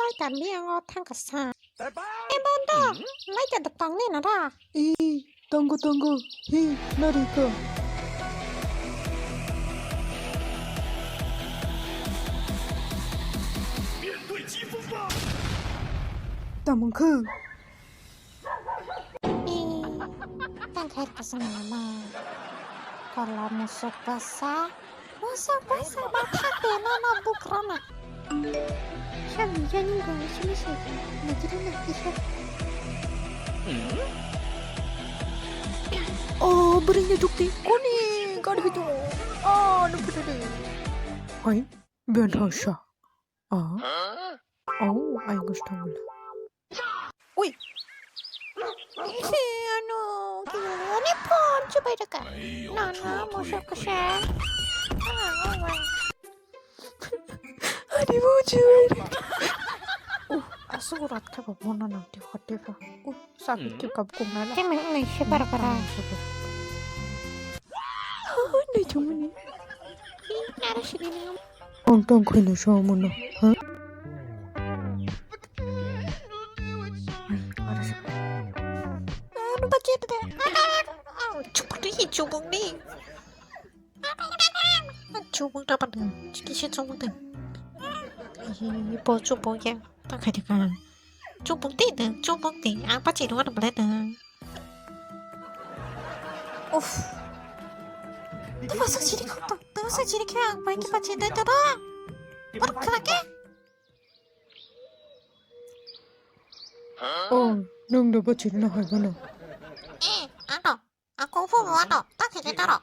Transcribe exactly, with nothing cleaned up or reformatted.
Ai, kami ang o thang ka sa. Eh, bondo, ngai ta da tong ni na da. I, tongo, tongo, hi, nari ko. Tamung khu. Tang khair kasang nama. Kala musuk basa. Musuk basa bathak de no no bukrana. Sabi jani go simi se. Najira na kisa. Oh, bring the jukti. Kuni gad hito. Oh, no putade. Hai, ben hosa. Ah. Oh, ai gusto mo. Uy. Ano, ano phone chubai raka. Na na, mo sa ka sa. Ani mo chubai. Uh, asu rat ka ba mo na na ti khate ka. Uh, sa ki kap kum na la. Kemi nai se bar kara. Nai chumani. Nara sini ni. Ang tong khwino somono, ha? Ano ba kete de? Chubuk ni, chubuk ni. Chubuk ta pa de. Chiki se chubuk de. Hi, po chubuk ya. Ta khai de ka. Chubuk de de, chubuk de. Ang pa chi ro na ble de. Uff. Tama sa chiri khok to, tama sa chiri khe ang bai khe pachi dai to da. Por khla ke? Oh, nung do bachir na hai bono. Eh, ano, ako phu mo ano, ta khe dai to ro.